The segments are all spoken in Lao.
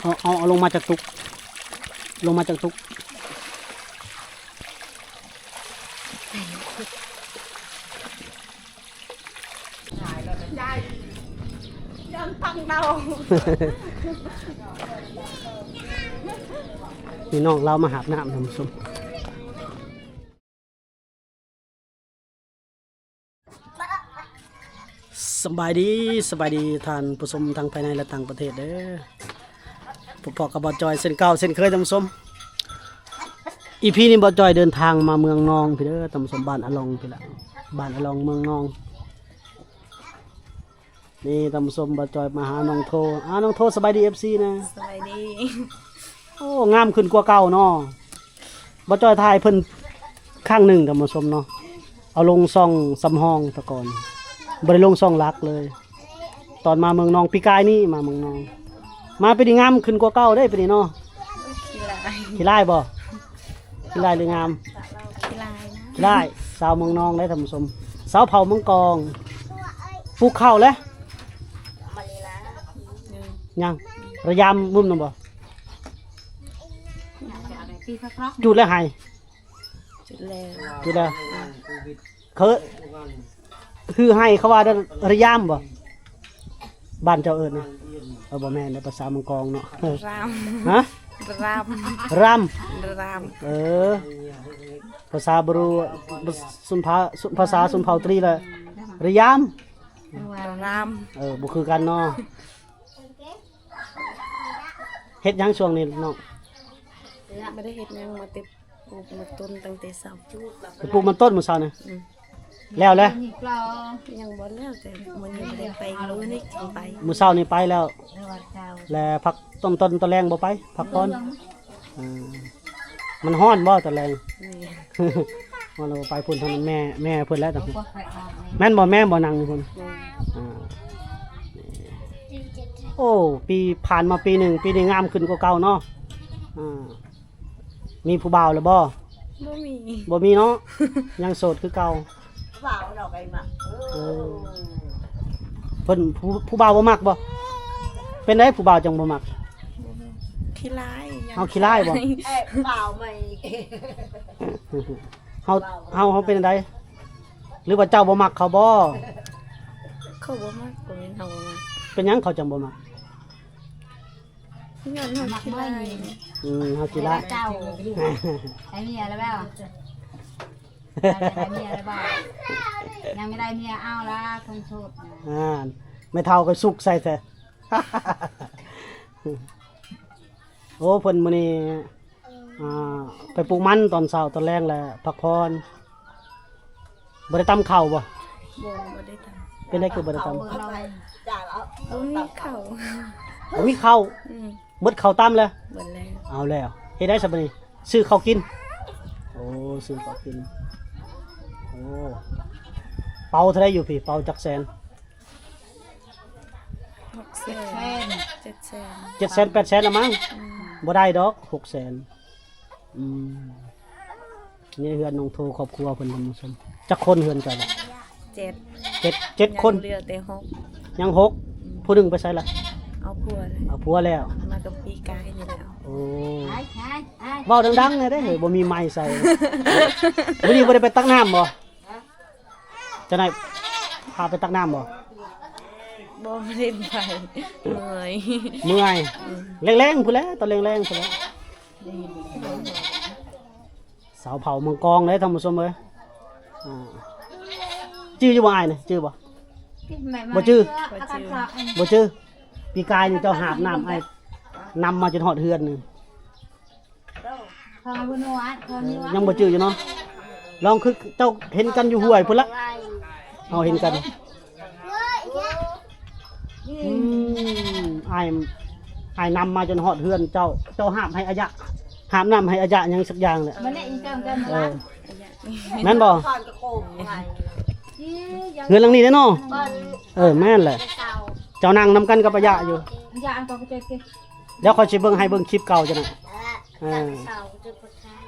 ເອົາ ເອົາ ເອົາລົງມາຈາກຕຸກ ລົງມາຈາກຕຸກ. ຢ້ານຟັງເດົາ ນີ້ນ້ອງລາວມາຫາບນ້ຳ ທ່ານຜູ້ຊົມ. ສະບາຍດີ ສະບາຍດີທ່ານຜູ້ຊົມທັງພາຍໃນ ແລະ ຕ່າງປະເທດເດີ. ພົບພໍ້ກັບບ່າວຈ່ອຍເຊັ່ນເກົ່າເຊັ່ນເຄີຍ ທ່ານຜູ້ຊົມ. ອີພີນີ້ບ່າວຈ່ອຍເດີນທາງມາເມືອງນອງພີ້ເດີ ທ່ານຜູ້ຊົມ, ບ້ານອາລອງພີ້ລະ ບ້ານອາລອງ ເມືອງນອງ. ນີ້ທ່ານຜູ້ຊົມ ບ່າວຈ່ອຍມາຫານ້ອງໂທ. ອ້າວ ນ້ອງໂທ ສະບາຍດີ ເອັຟຊີ ນະ. ສະບາຍດີ. ໂອ້ ງາມຂຶ້ນກວ່າເກົ່າເນາະ. ບ່າວຈ່ອຍຖ່າຍເພິ່ນຄັ້ງໜຶ່ງ ທ່ານຜູ້ຊົມເນາະ, ເອົາລົງຊ່ອງສຳຮອງແຕ່ກ່ອນ ບໍ່ໄດ້ລົງຊ່ອງຫຼັກເລີຍ. ຕອນມາເມືອງນອງ ປີກາຍນີ້ມາເມືອງນອງ ມາປີນີ້ງາມຂຶ້ນກວ່າເກົ່າເດ້ ປີນີ້ເນາະ. ຂີ້ລ້າຍ ຂີ້ລ້າຍບໍ່? ຂີ້ລ້າຍຫຼືງາມ? ຂີ້ລ້າຍນະ ຂີ້ລ້າຍ. ສາວເມືອງນອງເດ້ທ່ານຜູ້ຊົມ, ຊາວເຜົ່າເມືອງກອງ. ປູກເຂົ້າແລ້ວ? ຍັງ. ລະຢາມມຸມນຳບໍ່? ຈູດແລ້ວໄຮ່? ຈູດແລ້ວ ຈູດແລ້ວ. ເຄີຍ ຄືໄຮ່ເຂົາວ່າລະຢາມບໍ່? ບ້ານເຈົ້າເອີ້ນນະ? ເອີ ບໍ່ແມ່ນເດ້ ພາສາເມືອງກອງເນາະ. ຣາມ. ຮະ? ຣາມ ຣາມ ຣາມ. ເອີ ພາສາບຣູ ຊົນເຜົ່າ ຊົນ ພາສາຊົນເຜົ່າຕຣີລະ ລະຢາມ ຣາມ. ເອີ ບໍ່ຄືກັນເນາະ. ເຮັດຫຍັງຊ່ວງນີ້ນ້ອງ? ບໍ່ໄດ້ເຮັດຫຍັງ ມາແຕ່ປູກມັນຕົ້ນຕັ້ງແຕ່ເຊົ້າ. ໄປປູກມັນຕົ້ນມື້ເຊົ້ານີ້? ອືມ. ແລ້ວແຫຼະ? ຍັງບໍ່ແລ້ວ ແຕ່ມື້ນີ້ບໍ່ໄດ້ໄປ ມື້ນີ້ໄປ ມື້ເຊົ້ານີ້ໄປແລ້ວ. ແລະ ຜັກຕອນ ຕອນ ຕອນແລງບໍ່ໄປ ພັກຜ່ອນ? ເອີ ມັນຮ້ອນບໍ່ຕອນແລງ? ແມ່ນ. ວ່າແລ້ວໄປພຸ້ນ ທາງແມ່ ແມ່ເພິ່ນແຫຼະ. ແມ່ນບໍ່? ແມ່ບໍ່? ນັ່ງຢູ່ພຸ້ນ. ແມ່ນ. ອ່າ ໂອ້ ປີຜ່ານມາປີໜຶ່ງ ປີນີ້ງາມຂຶ້ນກວ່າເກົ່າເນາະ. ອ່າ ມີຜູ້ບ່າວແລ້ວບໍ່? ບໍ່ມີ. ບໍ່ມີເນາະ. ຍັງໂສດຄືເກົ່າ. ເອີ ເພິ່ນ ຜູ້ ຜູ້ບ່າວບໍ່ມັກບໍ່? ເປັນໃດຜູ້ບ່າວຈັ່ງບໍ່ມັກ? ຂີ້ລ້າຍ. ເຮົາຂີ້ລ້າຍບໍ່? ເອີ ບ່າວໃໝ່ ເຮົາ ເຮົາ ເຮົາເປັນໃດ? ຫຼືວ່າເຈົ້າບໍ່ມັກເຂົາບໍ່? ເຂົາບໍ່ມັກ. ບໍ່ແມ່ນເຮົາບໍ່ມັກ. ເປັນຫຍັງເຂົາຈັ່ງບໍ່ມັກ? ຍ້ອນເຮົາຂີ້ລ້າຍ. ອືມ ເຮົາຂີ້ລ້າຍ. ເຈົ້າ ໄດ້ເມຍແລ້ວບໍ່? ໄດ້ເມຍແລ້ວບໍ່? ຍັງບໍ່ໄດ້ເມຍ ເອົາລະຄົນໂສດ. ອ່າ ແມ່ເຖົ້າກໍສຸກໃສ່ແທ້. ໂອ້ ເພິ່ນມື້ນີ້ ອ່າ ໄປປູກມັນຕອນເຊົ້າ ຕອນແລງແລ້ວພັກຜ່ອນ. ບໍ່ໄດ້ຕຳເຂົ້າບໍ່? ບໍ່ ບໍ່ໄດ້ຕຳ. ເປັນໃດຄືບໍ່ໄດ້ຕຳ? ບໍ່ມີເຂົ້າ. ບໍ່ມີເຂົ້າ. ອືມ. ໝົດເຂົ້າຕຳແລ້ວ? ໝົດແລ້ວ. ເອົາແລ້ວ ເຮັດໄດ້ຊະບັດນີ້? ຊື້ເຂົ້າກິນ. ໂອ້ ຊື້ເຂົ້າກິນ. ໂອ້ ເປົາເທົ່າໃດຢູ່ພີ້? ເປົາຈັກແສນ? ຫົກແສນ ເຈັດແສນ ເຈັດແສນ ແປດແສນລະມັງ. ອືມ. ບໍ່ໄດ້ດອກຫົກແສນ. ອືມ. ນີ້ເຮືອນນ້ອງໂທ ຄອບຄົວເພິ່ນ ທ່ານຜູ້ຊົມ. ຈັກຄົນເຮືອນເຈົ້າ? ເຈັດ ເຈັດ ເຈັດຄົນ. ຍັງເຫຼືອແຕ່ຫົກ. ຍັງຫົກ. ອືມ. ຜູ້ໜຶ່ງໄປໃສລະ? ເອົາຜົວແລ້ວ. ເອົາຜົວແລ້ວ. ມາກັບປີກາຍນີ້ແຫຼະ. ໂອ້ ເວົ້າດັງໆແດ່ເຮີ້ຍ ບໍ່ມີໄມໃສ່. ມື້ນີ້ບໍ່ໄດ້ໄປຕັກນ້ຳບໍ່? ຈະໄດ້ພາໄປຕັກນ້ຳບໍ່? ບໍ່ ບໍ່ໄດ້ໄປ ເມື່ອຍ. ເມື່ອຍ. ອືມ. ແລງໆພຸ້ນແຫຼະ ຕອນແລງໆພຸ້ນແຫຼະ. ຊາວເຜົ່າເມືອງກອງເດ້ທ່ານຜູ້ຊົມເອີຍ. ອ່າ ຈື່ຢູ່ບໍ່ອ້າຍນີ້? ຈື່ບໍ່? ບໍ່ຈື່. ບໍ່ຈື່. ບໍ່ຈື່. ປີກາຍນີ້ເຈົ້າຫາບນ້ຳອ້າຍ ນຳມາຈົນຮອດເຮືອນນີ້. ຍັງບໍ່ຈື່ຢູ່ເນາະ. ລອງຄືເຈົ້າເຫັນກັນຢູ່ຫ້ວຍພຸ້ນລະ. ເຮົາເຫັນກັນ. ອືມ. ອ້າຍ ອ້າຍນຳມາຈົນຮອດເຮືອນເຈົ້າ. ເຈົ້າຫາບໃຫ້ອາຍະ ຫາບນ້ຳໃຫ້ອາຍະຫຍັງສັກຢ່າງແຫຼະ. ເອີ. ແມ່ນບໍ່? ເຮືອນຫຼັງນີ້ເດ້ເນາະ. ເອີ ແມ່ນແຫຼະ. ເຈົ້ານັ່ງນຳກັນກັບອາຍະຢູ່. ດຽວຂ້ອຍຊິເບິ່ງ ໃຫ້ເບິ່ງຄລິບເກົ່າເຈົ້ານະ. ເອີ.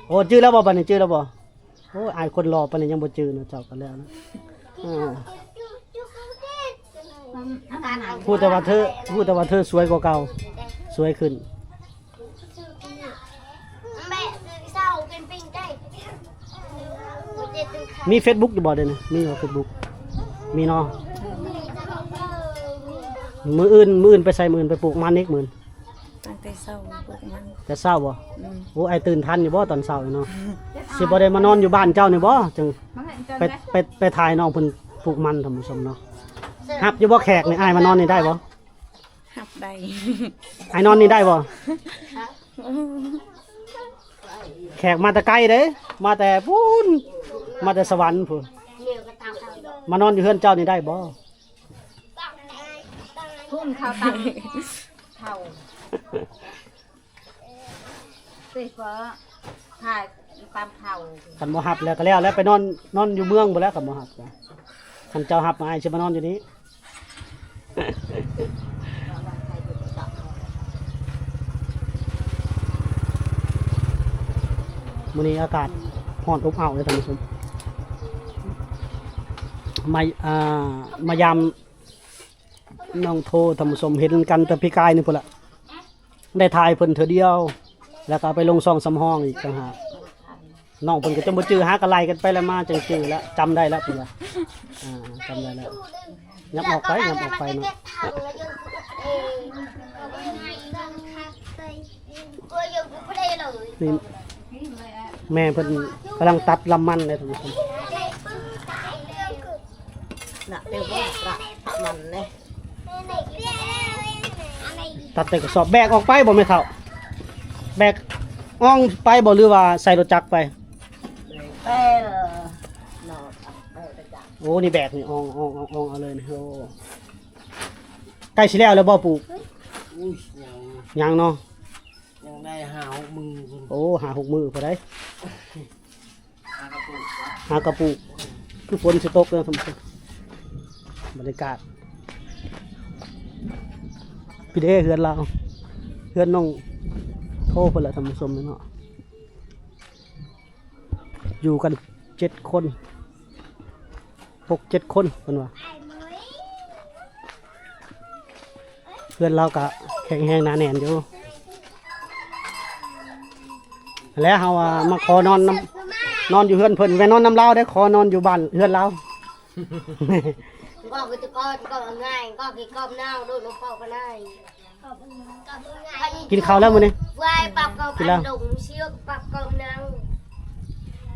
ໂອ້ ຈື່ແລ້ວບໍ່? ບັດນີ້ຈື່ແລ້ວບໍ່? ໂອ້ຍ ອ້າຍຄົນຫຼໍ່ປານນີ້ຍັງບໍ່ຈື່ເນາະ. ເຈົ້າກໍແລ້ວນະ. ເອີ. ຮູ້ແຕ່ວ່າເທີ ຮູ້ແຕ່ວ່າເທີສວຍກວ່າເກົ່າ ສວຍຂຶ້ນ. ມີເຟສບຸກຢູ່ບໍ່ດຽວນີ້? ມີບໍ່ເຟສບຸກ? ມີເນາະ. ມື້ອື່ນ ມື້ອື່ນໄປໃສ? ມື້ອື່ນໄປປູກມັນອີກມື້ອື່ນ? ຕັ້ງແຕ່ເຊົ້າປູກມັນ. ແຕ່ເຊົ້າບໍ່? ອືມ. ໂອ້ ອ້າຍຕື່ນທັນຢູ່ບໍ່ຕອນເຊົ້ານີ້ເນາະ? ຊິບໍ່ໄດ້ມານອນຢູ່ບ້ານເຈົ້ານີ້ບໍ່? ຈຶ່ງໄປ ໄປ ໄປຖ່າຍນ້ອງເພິ່ນປູກມັນ ທ່ານຜູ້ຊົມເນາະ. ຮັບຢູ່ບໍ່ແຂກນີ້? ອ້າຍມານອນນີ້ໄດ້ບໍ່? ຮັບໄດ້. ອ້າຍນອນນີ້ໄດ້ບໍ່? ແຂກມາແຕ່ໄກເດ້ ມາແຕ່ພຸ້ນ ມາແຕ່ສະຫວັນພຸ້ນ ມານອນຢູ່ເຮືອນເຈົ້ານີ້ໄດ້ບໍ່? ພຸ້ນເຂົາຕຳເຂົ້າ ເສຍເພາະ ຖ້າຕຳເຂົ້າ. ຄັນບໍ່ຮັບແລ້ວກໍແລ້ວ ແລ້ວໄປນອນ ນອນຢູ່ເມືອງພຸ້ນແຫຼະ ຄັນບໍ່ຮັບ. ຄັນເຈົ້າຮັບ ອ້າຍຊິມານອນຢູ່ນີ້. ມື້ນີ້ອາກາດຮ້ອນອົບອ້າວເດ້ທ່ານຜູ້ຊົມ ມາ ອ່າ ມາຢາມນ້ອງໂທ ທ່ານຜູ້ຊົມ ເຫັນກັນແຕ່ປີກາຍນີ້ພຸ້ນລະ ໄດ້ຖ່າຍເພິ່ນເທື່ອດຽວ ແລ້ວກໍເອົາໄປລົງຊ່ອງສຳຮອງອີກຕ່າງຫາກ. ນ້ອງເພິ່ນກໍຈົນບໍ່ຈື່ ຫາກໍໄລ່ກັນໄປໄລ່ມາ ຈັ່ງຈື່ແລ້ວ ຈຳໄດ້ແລ້ວເພິ່ນວ່າ ອ່າ ຈຳໄດ້ແລ້ວ. ຫຍັບອອກໄປ ຫຍັບອອກໄປເນາະ. ນີ້ແມ່ເພິ່ນກຳລັງຕັດລຳມັນເດ້ທ່ານຜູ້ຊົມ. ນະ ເປັນບໍ່ລະມັນເດ້. ຕັດໃສ່ກະສອບ ແບກອອກໄປບໍ່ແມ່ເຖົ້າ? ແບກອ່ອງໄປບໍ່ ຫຼືວ່າໃສ່ລົດຈັກໄປ? ແບກເນາະ ແບກຈັກ. ໂອ້ ນີ້ແບກນີ້ ອ່ອງ ອ່ອງ ອ່ອງ ອ່ອງເອົາເລີຍນີ້. ໂອ້ ໃກ້ຊິແລ້ວແລ້ວບໍ່ປູກ? ອຸ້ຍ ຍັງ ຍັງເນາະ ຍັງໄດ້ຫ້າຫົກມື້ພຸ້ນ. ໂອ້ ຫ້າຫົກມື້ພໍໄດ້. ຫາກະປູກ ຄືຝົນຊິຕົກເດີທ່ານຜູ້ຊົມ. ບັນຍາກາດ ພີ້ເດ້ເຮືອນລາວ ເຮືອນນ້ອງໂທເພິ່ນລະທ່ານຜູ້ຊົມເນາະ. ຢູ່ກັນເຈັດຄົນ ຫົກເຈັດຄົນເພິ່ນວ່າ. ເຮືອນລາວກະແຂງແຮງໜາແໜ້ນຢູ່. ແລ້ວເຮົາວ່າມາຂໍນອນນຳ ນອນຢູ່ເຮືອນເພິ່ນ ແມ່ນນອນນຳລາວເດ້ ຂໍນອນຢູ່ບ້ານເຮືອນລາວ. ກໍຄືແຕ່ກ່ອນກໍງ່າຍ ກໍຄືກອບໜາວໂດດລົງເປົ່າກໍໄດ້. ກິນເຂົ້າແລ້ວມື້ນີ້? ກິນແລ້ວ.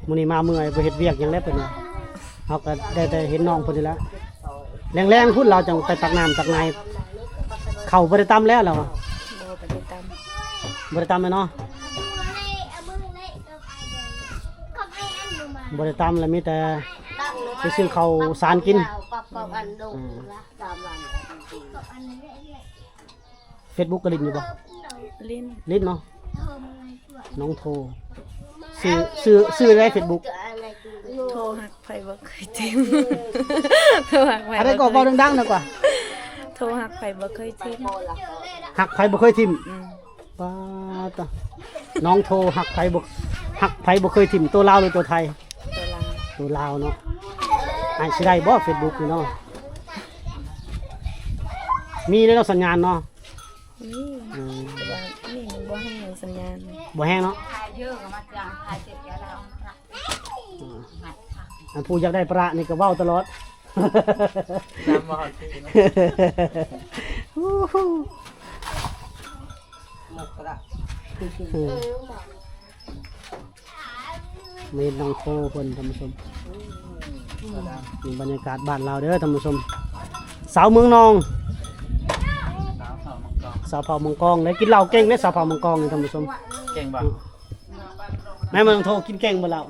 ມື້ນີ້ມາເມື່ອຍ ບໍ່ເຮັດວຽກຫຍັງແລ້ວເພິ່ນວ່າ. ເຮົາກໍໄດ້ແຕ່ເຫັນນ້ອງເພິ່ນນີ້ແຫຼະ ແລງໆພຸ້ນລາວຈັ່ງໄປຕັກນ້ຳຕັກໃນ. ເຂົ້າບໍ່ໄດ້ຕຳແລ້ວລາວວ່າ. ບໍ່ໄດ້ຕຳ ບໍ່ໄດ້ຕຳແລ້ວເນາະ. ບໍ່ໄດ້ຕຳແລ້ວ ມີແຕ່ໄປຊື້ເຂົ້າສານກິນ. ອືມ. ເຟສບຸກກໍຫຼິ້ນຢູ່ບໍ່? ຫຼິ້ນ ຫຼິ້ນເນາະ. ນ້ອງໂທ ຊື່ ຊື່ ຊື່ໃດເຟສບຸກ? ໂທຮັກໃຜບໍ່ເຄີຍຖິ້ມ. ໂທຮັກໃຜ ອັນໃດກໍເວົ້າດັງໆນະກວ່າ. ໂທຮັກໃຜບໍ່ເຄີຍຖິ້ມ ຮັກໃຜບໍ່ເຄີຍຖິ້ມ. ອືມ. ປາດຕະ ນ້ອງໂທຮັກໃຜບໍ່ ຮັກໃຜບໍ່ເຄີຍຖິ້ມ. ໂຕລາວຫຼືໂຕໄທ? ໂຕລາວ ໂຕລາວເນາະ. ອ້າຍຊິໄດ້ບໍ່ເຟສບຸກນີ້ເນາະ? ມີເດ້ເນາະ ສັນຍານເນາະ. ມີ ອືມ ແຕ່ວ່ານີ້ມັນບໍ່ແຮງສັນຍານ ບໍ່ແຮງເນາະ. ອ່າ ອັນຜູ້ຢາກໄດ້ປະລະນີ້ກໍເວົ້າຕະຫຼອດ. ນຳບໍ່ຮອດທີ່ເນາະ. ໂອ້ໂຫ ໝົດປະລະ. ເອີ ມາເຫັນນ້ອງໂຄເພິ່ນທ່ານຜູ້ຊົມ. ນີ້ບັນຍາກາດບ້ານລາວເດີທ່ານຜູ້ຊົມ. ສາວເມືອງນອງ ສາວເຜົ່າມັງກອງ ໄດ້ກິນເຫຼົ້າເກັ່ງເດ້ ສາວເຜົ່າມັງກອງນີ້ທ່ານຜູ້ຊົມ. ເກັ່ງບໍ່? ແມ່ນບໍ່ ນ້ອງໂທກິນເກັ່ງບໍ່ເຫຼົ້າ?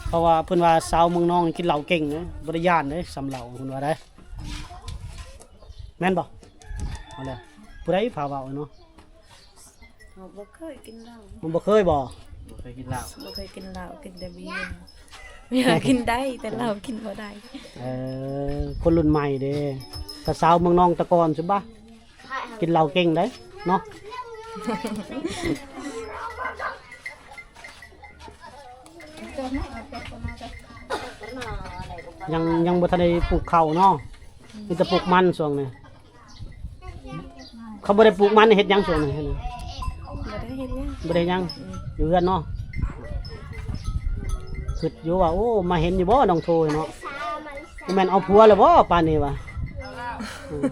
ເພາະວ່າເພິ່ນວ່າສາວເມືອງນອງນີ້ກິນເຫຼົ້າເກັ່ງເດ້ ບໍ່ໄດ້ຢ້ານເດ້ສ່ຳເຫຼົ້າ ເພິ່ນວ່າໄດ. ແມ່ນບໍ່? ເອົາແຫຼະ ຜູ້ໃດພາເວົ້າເນາະ? ເຮົາບໍ່ເຄີຍກິນເຫຼົ້າ. ມັນບໍ່ເຄີຍບໍ່? ບໍ່ເຄີຍກິນເຫຼົ້າ ບໍ່ເຄີຍກິນເຫຼົ້າ ກິນແຕ່ເບຍ. ເບຍກິນໄດ້ ແຕ່ເຫຼົ້າກິນບໍ່ໄດ້. ເອີ ຄົນລຸ້ນໃໝ່ເດ້ ກະສາວເມືອງນອງແຕ່ກ່ອນຊິບະ ກິນເຫຼົ້າເກັ່ງໄດ໋ເນາະ. ຍັງ ຍັງບໍ່ທັນໄດ້ປູກເຂົ້າເນາະ ມີແຕ່ປູກມັນຊ່ວງນີ້. ເຂົາບໍ່ໄດ້ປູກມັນ ເຮັດຫຍັງຊ່ວງນີ້? ບໍ່ໄດ້ເຮັດຫຍັງ ບໍ່ໄດ້ເຮັດຫຍັງ. ອືມ ຢູ່ເຮືອນເນາະ. ຄິດຢູ່ວ່າ ໂອ້ ມາເຫັນຢູ່ບໍ່ນ້ອງໂທເນາະ? ບໍ່ແມ່ນເອົາຜົວແລ້ວບໍ່ປານນີ້ວ່າ? ອືມ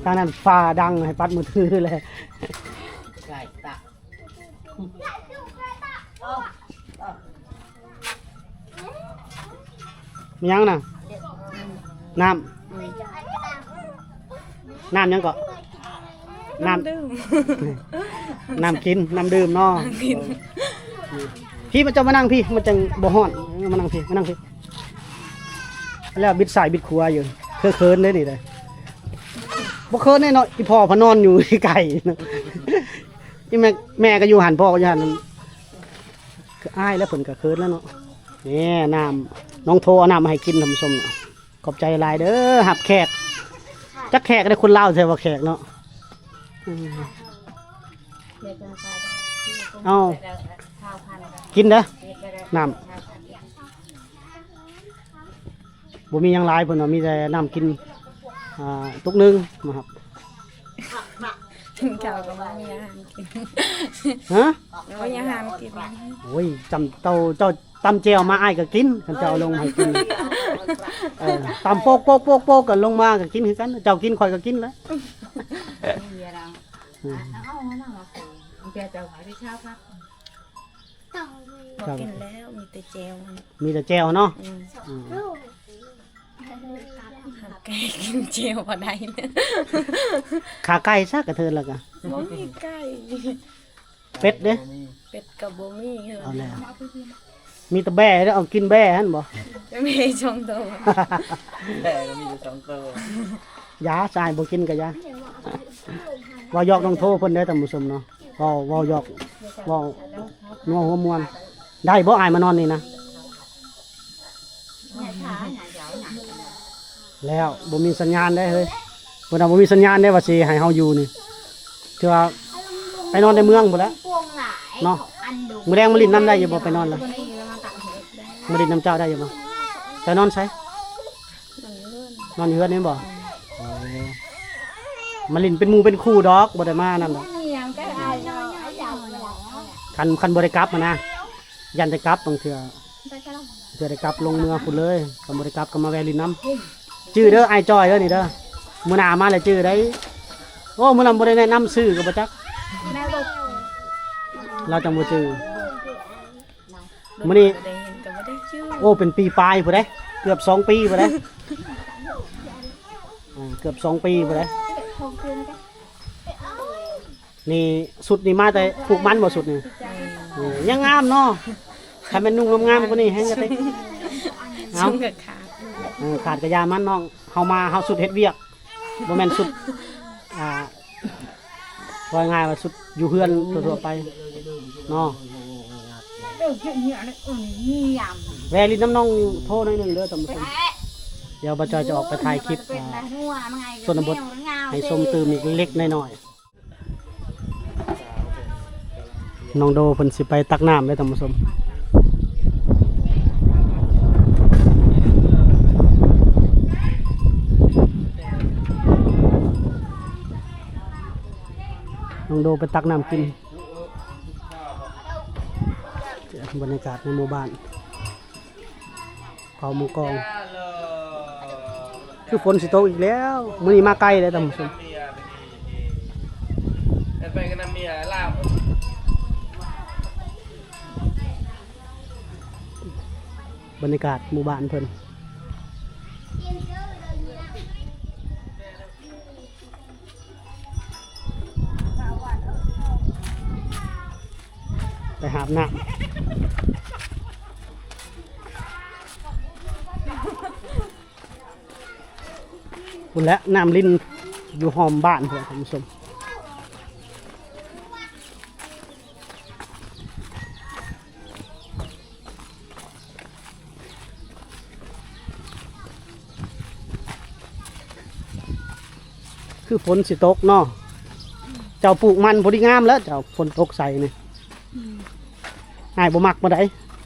ທາງນັ້ນຟ້າດັງໃຫ້ປັດມືຖືແຫຼະ. ມີຫຍັງນະ? ນ້ຳ ນ້ຳຫຍັງເກາະ? ນ້ຳ ນ້ຳດື່ມ ນ້ຳກິນ ນ້ຳດື່ມເນາະ. ພີ່ ມາ ເຈົ້າມານັ່ງພີ້ ມັນຈັ່ງບໍ່ຮ້ອນ. ເອີ ມານັ່ງພີ້ ມານັ່ງພີ້. ແລ້ວບິດຊ້າຍບິດຂວາຢູ່ ເຂີນໆເດ້ນີ້ເດ້. ບໍ່ເຂີນເດ້ເນາະ ອີ່ພໍ່ພະນອນຢູ່ໄກ. ອີ່ແມ່ ແມ່ກໍຢູ່ຫັ້ນ ພໍ່ກໍຢູ່ຫັ້ນ. ຄືອ້າຍແລ້ວເພິ່ນກໍເຂີນແລ້ວເນາະ. ນີ້ນ້ຳ ນ້ອງໂທເອົານ້ຳມາໃຫ້ກິນທ່ານຜູ້ຊົມ. ຂອບໃຈຫຼາຍເດີ ຮັບແຂກ. ຈັກແຂກເດ້ ຄົນລາວແທ້ວ່າແຂກເນາະ. ອືມ ເອົາ ກິນເດີນ້ຳ. ບໍ່ມີຫຍັງຫຼາຍ ເພິ່ນວ່າມີແຕ່ນ້ຳກິນ ອ່າ ຕຸກໜຶ່ງມາຮັບ. ເຈົ້າກໍບໍ່ມີອາຫານກິນ. ຮະ? ບໍ່ມີອາຫານກິນ. ໂອ້ຍ ຈຳເຕົ້າ ເຈົ້າຕຳແຈ່ວມາ ອ້າຍກໍກິນ. ຄັນເຈົ້າເອົາລົງມາໃຫ້ກິນ ເອີ ຕຳໂປກໆໆໆ ກໍລົງມາກໍກິນຄືກັນ. ເຈົ້າກິນ ຂ້ອຍກໍກິນແຫຼະ. ອືມ ບໍ່ກິນແລ້ວ ມີແຕ່ແຈ່ວ. ມີແຕ່ແຈ່ວເນາະ. ອືມ ອືມ ຫາໄກ່ກິນແຈ່ວບໍ່ໄດ້. ຂາໄກ່ຊະກະເທີນລະກະ ບໍ່ມີໄກ່. ເປັດເດ້? เป็ດກໍບໍ່ມີ. ເອີ ເອົາແລ້ວ ມີແຕ່ແບ້ເດ້ ເອົາກິນແບ້ຫັ້ນບໍ່? ແບ້ສອງໂຕ ແບ້ກໍມີຢູ່ສອງໂຕ. ຢ່າຊາຍ ບໍ່ກິນກໍຢ່າ. ເວົ້າຢອກນ້ອງໂທເພິ່ນເດ້ທ່ານຜູ້ຊົມເນາະ. ເວົ້າ ເວົ້າຢອກ ເວົ້ານົວຫົວມ່ວນ. ໄດ້ບໍ່ອ້າຍມານອນນີ້ນະ? ແລ້ວບໍ່ມີສັນຍານໄດ້ເຮີ້ຍ. ເພິ່ນວ່າບໍ່ມີສັນຍານໄດ້ວ່າຊິໃຫ້ເຮົາຢູ່ນີ້. ຖືວ່າໄປນອນໃນເມືອງພຸ້ນແຫຼະເນາະ. ມື້ແລງມາຫຼິ້ນນຳໄດ້ຢູ່ບໍ່? ໄປນອນລະ ມາຫຼິ້ນນຳເຈົ້າໄດ້ຢູ່ບໍ່? ເຈົ້ານອນໃສ? ນອນຢູ່ເຮືອນນີ້ບໍ່? ໂອ້ ມາຫຼິ້ນເປັນໝູ່ເປັນຄູ່ດອກ ບໍ່ໄດ້ມານັ້ນດອກ. ຄັນ ຄັນບໍ່ໄດ້ກັບຫັ້ນນະ ຢ້ານໄດ້ກັບບາງເທື່ອ. ເທື່ອໄດ້ກັບລົງເມືອພຸ້ນເລີຍ ຄັນບໍ່ໄດ້ກັບກໍມາແວ່ຫຼິ້ນນຳ. ຈື່ເດີ ອ້າຍຈ້ອຍເດີນີ້ເດີ ມື້ໜ້າມາແລ້ວຈື່ໄດ້. ໂອ້ ມື້ນັ້ນບໍ່ໄດ້ແນະນຳຊື່ກໍບໍ່ຈັກ ລາວຈັ່ງບໍ່ຈື່. ມື້ນີ້ ໂອ້ ເປັນປີປາຍພຸ້ນເດ້ ເກືອບສອງປີພຸ້ນເດ້. ເອີ ເກືອບສອງປີພຸ້ນເດ້. ນີ້ ຊຸດນີ້ມາແຕ່ປູກມັນບໍ່ ຊຸດນີ້? ເອີ ຍັງງາມເນາະ. ຄັນແມ່ນນຸ່ງງາມໆກວ່ານີ້ແຮງກະຕິ. ເອົາ ເອີ ຂາດກະຢ່າມັນນ້ອງ. ເຮົາມາ ເຮົາຊຸດເຮັດວຽກ ບໍ່ແມ່ນຊຸດ ອ່າ ເວົ້າງ່າຍວ່າຊຸດຢູ່ເຮືອນທົ່ວໆໄປເນາະ. ແວ່ຫຼິ້ນນຳນ້ອງໂທໜ້ອຍໜຶ່ງເດີທ່ານຜູ້ຊົມ. ດຽວບ່າວຈອຍຈະອອກໄປຖ່າຍຄລິບ ອ່າ ຊົນນະບົດໃຫ້ຊົມຕື່ມອີກເລັກໆນ້ອຍໆ. ນ້ອງໂດເພິ່ນຊິໄປຕັກນ້ຳເດ້ທ່ານຜູ້ຊົມ. ນ້ອງໂດໄປຕັກນ້ຳກິນ. ບັນຍາກາດໃນໝູ່ບ້ານ ເຜົ່າມັງກອງ. ຄືຝົນຊິຕົກອີກແລ້ວ. ມື້ນີ້ມາໄກເດ້ທ່ານຜູ້ຊົມ. ບັນຍາກາດໝູ່ບ້ານເພິ່ນ. ໄປຫາບນ້ຳ ພຸ້ນແຫຼະ ນ້ຳລິນຢູ່ຫ້ອມບ້ານພຸ້ນແຫຼະທ່ານຜູ້ຊົມ. ຄືຝົນຊິຕົກເນາະ. ເຈົ້າປູກມັນພໍດີງາມແລ້ວ ເຈົ້າ ຝົນຕົກໃສ່ນີ້. ອືມ ອ້າຍບໍ່ມັກປານໃດ.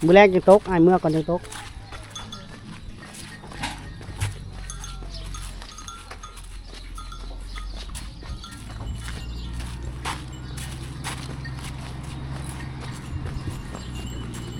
ມື້ແລງຈັ່ງຕົກ ອ້າຍເມືອກ່ອນຈັ່ງຕົກ. ເ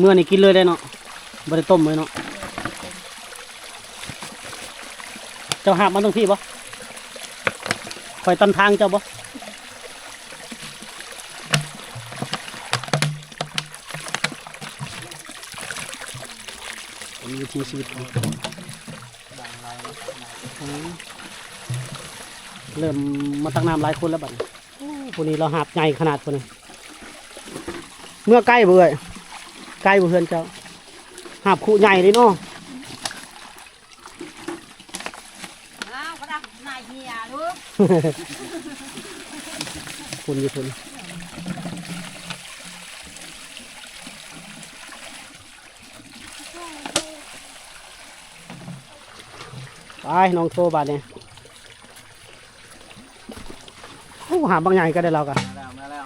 ເມື່ອນີ້ກິນເລີຍໄດ້ເນາະ ບໍ່ໄດ້ຕົ້ມເລີຍເນາະ. ເຈົ້າຫາບມາຕັ້ງພີ້ບໍ່? ຂ້ອຍຕັນທາງເຈົ້າບໍ່? ເປັນວິຖີຊີວິດຂອງ ເລີ່ມມາຕັກນ້ຳຫຼາຍຄົນແລ້ວບັດນີ້. ໂອ້ ຜູ້ນີ້ລາວຫາບໃຫຍ່ຂະໜາດ ຜູ້ນີ້. ເມືອໃກ້ບໍ່ເອື້ອຍ? ໃກ້ບໍ່ເຮືອນເຈົ້າ? ຫາບຄຸໃຫຍ່ເດ້ເນາະ. ອ້າວ ກະດັກນາຍເຮຍລູກ ຄົນຢູ່ພຸ້ນ. ໄປ ນ້ອງໂຕບາດນີ້. ໂອ້ ຫາບບັກໃຫຍ່ກະໄດ້ລາວກະ ມາແລ້ວ ມາແລ້ວ.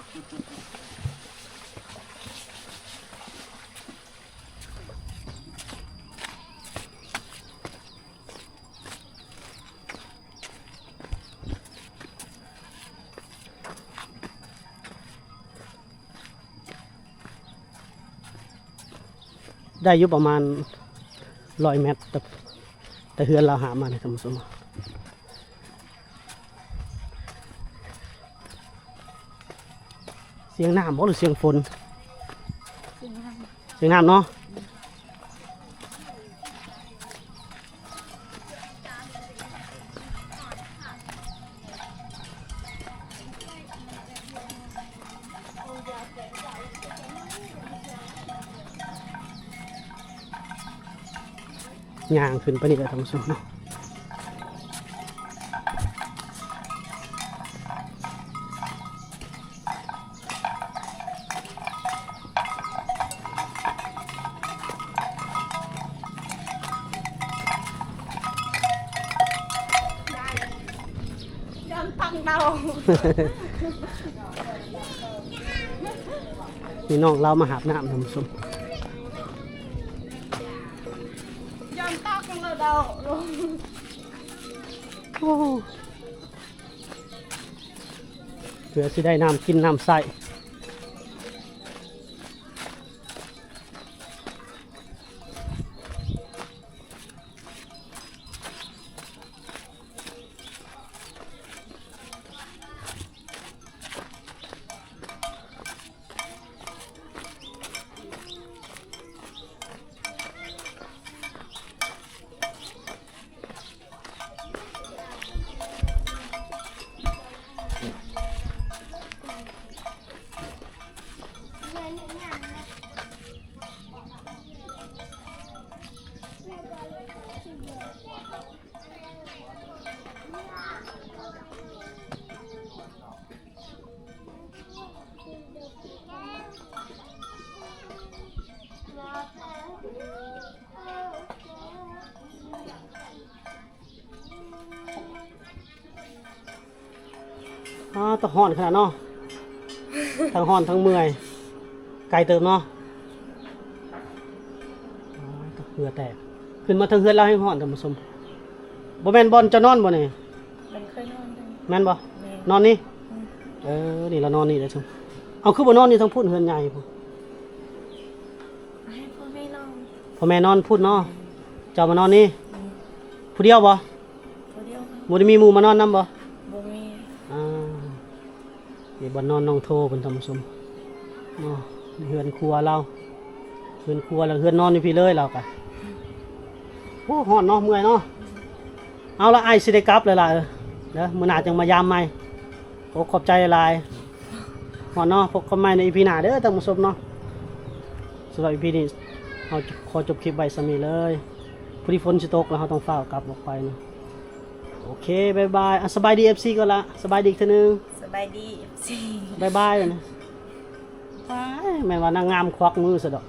ໄດ້ຢູ່ປະມານຮ້ອຍແມັດ ແຕ່ ແຕ່ເຮືອນລາວຫາມານີ້ ທ່ານຜູ້ຊົມ. ສຽງນ້ຳບໍ່ ຫຼືສຽງຝົນ? ສຽງນ້ຳ ສຽງນ້ຳເນາະ. ຍ່າງຂຶ້ນໄປນີ້ແຫຼະທ່ານຜູ້ຊົມເນາະ. ຢ້ານຕັງເຕົາ ມີນ້ອງລາວມາຫາບນ້ຳ ທ່ານຜູ້ຊົມ. ຢ້ານຕັກເຕົາ ໂອ້ ເພື່ອຊິໄດ້ນ້ຳກິນນ້ຳໃຊ້. ອ້າວ ຕາຮ້ອນຂະໜາດເນາະ ທັງຮ້ອນທັງເມື່ອຍ ໄກເຕີບເນາະ. ອ້າວ ເຫື່ອແຕກ ຂຶ້ນມາເທິງເຮືອນລາວແຮງຮ້ອນ ທ່ານຜູ້ຊົມ. ບໍ່ແມ່ນບ່ອນເຈົ້ານອນບໍ່ນີ້? ແມ່ນ ເຄີຍນອນຢູ່ ແມ່ນບໍ່? ແມ່ນ ນອນນີ້? ອືມ ເອີ ນີ້ລະນອນນີ້ເດ້. ເອົາ ຄືບໍ່ນອນຢູ່ທາງພຸ້ນ ເຮືອນໃຫຍ່ພຸ້ນ? ໃຫ້ພໍ່ແມ່ນອນ ພໍ່ແມ່ນອນພຸ້ນເນາະ. ແມ່ນ ເຈົ້າມານອນນີ້? ອືມ ຜູ້ດຽວບໍ່? ຜູ້ດຽວ. ບໍ່ໄດ້ມີໝູ່ມານອນນຳບໍ່? ບໍ່ມີ. ອ່າ ນີ້ບ່ອນນອນນ້ອງໂທເພິ່ນ ທ່ານຜູ້ຊົມເນາະ. ເຮືອນຄົວລາວ ເຮືອນຄົວ ແລ້ວເຮືອນນອນຢູ່ພີ້ເລີຍລາວກະ. ໂອ້ ຮ້ອນເນາະ ເມື່ອຍເນາະ. ເອົາລະ ອ້າຍຊິໄດ້ກັບແລ້ວລະ ເອີ ເດີ ມື້ໜ້າຈັ່ງມາຢາມໃໝ່. ໂອ້ ຂອບໃຈຫຼາຍໆ ຮ້ອນເນາະ. ພົບກັນໃໝ່ໃນອີພີໜ້າເດີ ທ່ານຜູ້ຊົມເນາະ. ສຳລັບອີພີນີ້ ເຮົາຂໍຈົບຄລິບໄວ້ສ່ຳນີ້ເລີຍ. ພໍດີຝົນຊິຕົກແລ້ວ ເຮົາຕ້ອງຟ້າວກັບອອກໄປເນາະ. ໂອເຄ ບາຍບາຍ. ອ່ະ ສະບາຍດີ ເອັຟຊີ ກ່ອນລະ. ສະບາຍດີອີກເທື່ອໜຶ່ງ. ສະບາຍດີ ເອັຟຊີ ບາຍບາຍ. ວ້າຍ ແມ່ນວ່ານາງງາມຄວັກມືຊະດອກ.